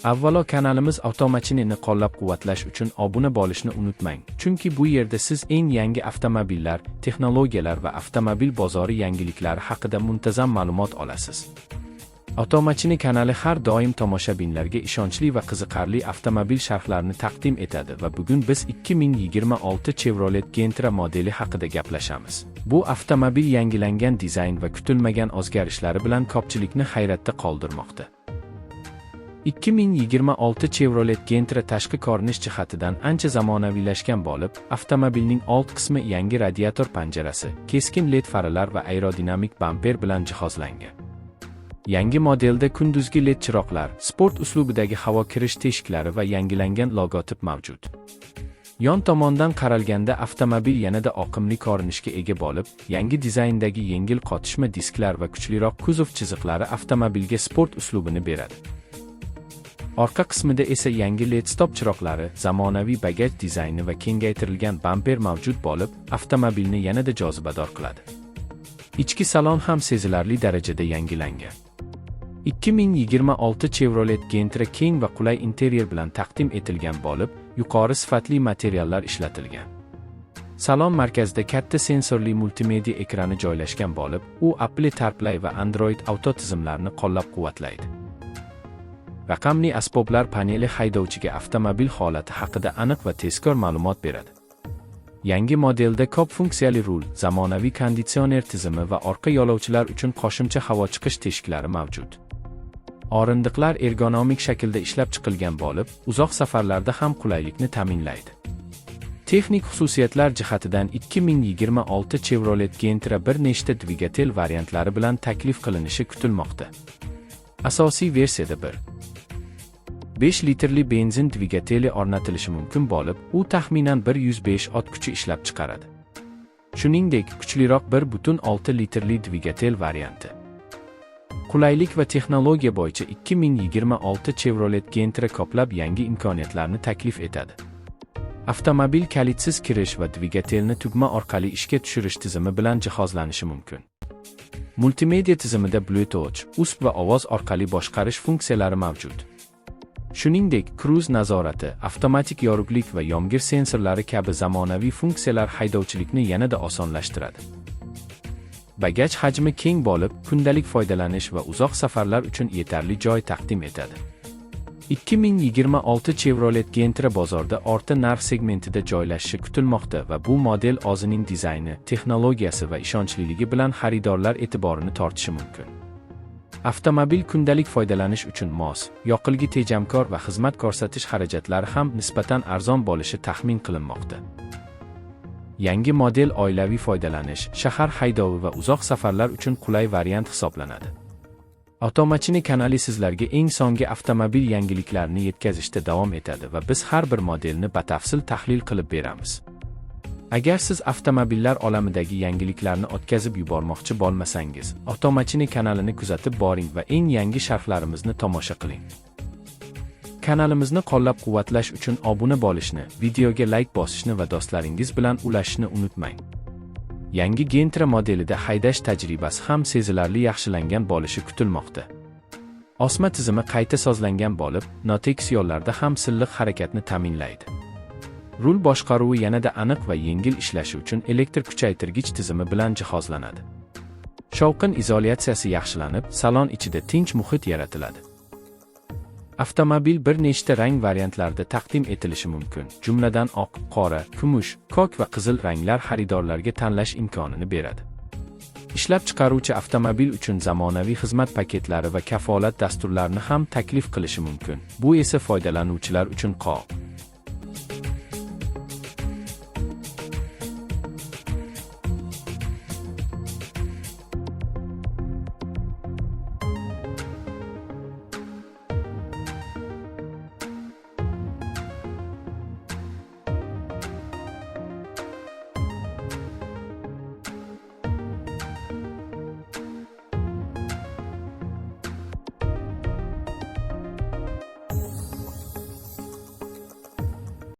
Avvalo kanalimiz Avtomachinini qo'llab-quvvatlash uchun obuna bo'lishni unutmang, chunki bu yerda siz eng yangi avtomobillar, texnologiyalar va avtomobil bozori yangiliklari haqida muntazam ma'lumot olasiz. Avtomachini kanali har doim tomoshabinlarga ishonchli va qiziqarli avtomobil sharhlarini taqdim etadi va bugun biz 2026 Chevrolet Gentra modeli haqida gaplashamiz. Bu avtomobil yangilangan dizayn va kutilmagan o'zgarishlari bilan ko'pchilikni hayratda qoldirmoqda. 2026 Chevrolet Gentra tashqi ko'rinish jihatidan ancha zamonaviylashgan bo'lib, avtomobilning old qismi yangi radiator panjarasi, keskin LED faralar va aerodinamik bamper bilan jihozlangan. Yangi modelda kunduzgi LED chiroqlar, sport uslubidagi havo kirish teshiklari va yangilangan logotip mavjud. Yon tomondan qaralganda avtomobil yanada oqimli ko'rinishga ega bo'lib, yangi dizayndagi yengil qotishma disklar va kuchliroq kuzov chiziqlari avtomobilga sport uslubini beradi. Orqa qismida esa yangi LED stop chiroqlari, zamonaviy bagaj dizayni va kengaytirilgan bamper mavjud bo'lib, avtomobilni yanada jozibador qiladi. Ichki salon ham sezilarli darajada yangilangan. 2026 Chevrolet Gentra keng va qulay interyer bilan taqdim etilgan bo'lib, yuqori sifatli materiallar ishlatilgan. Salon markazida katta sensorli multimedia ekrani joylashgan bo'lib, u Apple CarPlay va Android Auto tizimlarini qo'llab-quvvatlaydi. Raqamli asboblar paneli haydovchiga avtomobil holati haqida aniq va tezkor ma'lumot beradi. Yangi modelda ko'p funksiyali rul, zamonaviy konditsioner tizimi va orqa yo'lovchilar uchun qo'shimcha havo chiqish teshiklari mavjud. O'rindiqlar ergonomik shaklda ishlab chiqilgan bo'lib, uzoq safarlarda ham qulaylikni ta'minlaydi. Texnik xususiyatlar jihatidan 2026 Chevrolet Gentra bir nechta dvigatel variantlari bilan taklif qilinishi kutilmoqda. Asosiy versiyada 1.5 litrli benzin dvigateli o'rnatilishi mumkin bo'lib, u taxminan 105 ot kuchi ishlab chiqaradi. Shuningdek, kuchliroq 1.6 litrli dvigatel varianti. Qulaylik va texnologiya bo'yicha 2026 Chevrolet Gentra ko'plab yangi imkoniyatlarni taklif etadi. Avtomobil kalitsiz kirish va dvigatelni tugma orqali ishga tushirish tizimi bilan jihozlanishi mumkin. Multimedia tizimida Bluetooth, USB va ovoz orqali boshqarish funksiyalari mavjud. Shuningdek, kruz nazorati, avtomatik yorug'lik va yomg'ir sensorlari kabi zamonaviy funksiyalar haydovchilikni yanada osonlashtiradi. Bagaj hajmi keng bo'lib, kundalik foydalanish va uzoq safarlar uchun yetarli joy taqdim etadi. 2026 Chevrolet Gentra bozorda o'rta narx segmentida joylashishi kutilmoqda va bu model o'zining dizayni, texnologiyasi va ishonchliligi bilan xaridorlar e'tiborini tortishi mumkin. Avtomobil kundalik foydalanish uchun mos, yoqilgi tejamkor va xizmat ko'rsatish xarajatlari ham nisbatan arzon bo'lishi taxmin qilinmoqda. Yangi model oilaviy foydalanish, shahar haydovi va uzoq safarlar uchun qulay variant hisoblanadi. Avtomachini kanali sizlarga eng so'nggi avtomobil yangiliklarini yetkazishda davom etadi va biz har bir modelni batafsil tahlil qilib beramiz. Agar siz avtomobillar olamidagi yangiliklarni o'tkazib yubormoqchi bo'lmasangiz, Avtomachini kanalini kuzatib boring va eng yangi sharhlarimizni tomosha qiling. Kanalimizni qo'llab-quvvatlash uchun obuna bo'lishni, videoga layk bosishni va do'stlaringiz bilan ulashishni unutmang. Yangi Gentra modelida haydash tajribasi ham sezilarli yaxshilangan bo'lishi kutilmoqda. Osma tizimi qayta sozlangan bo'lib, notekis yo'llarda ham silliq harakatni ta'minlaydi. Rul boshqaruvi yanada aniq va yengil ishlashi uchun elektr kuchaytirgich tizimi bilan jihozlanadi. Shovqin izolyatsiyasi yaxshilanib, salon ichida tinch muhit yaratiladi. Avtomobil bir nechta rang variantlarida taqdim etilishi mumkin. Jumladan oq, qora, kumush, ko'k va qizil ranglar xaridorlarga tanlash imkonini beradi. Ishlab chiqaruvchi avtomobil uchun zamonaviy xizmat paketlari va kafolat dasturlarini ham taklif qilishi mumkin. Bu esa foydalanuvchilar uchun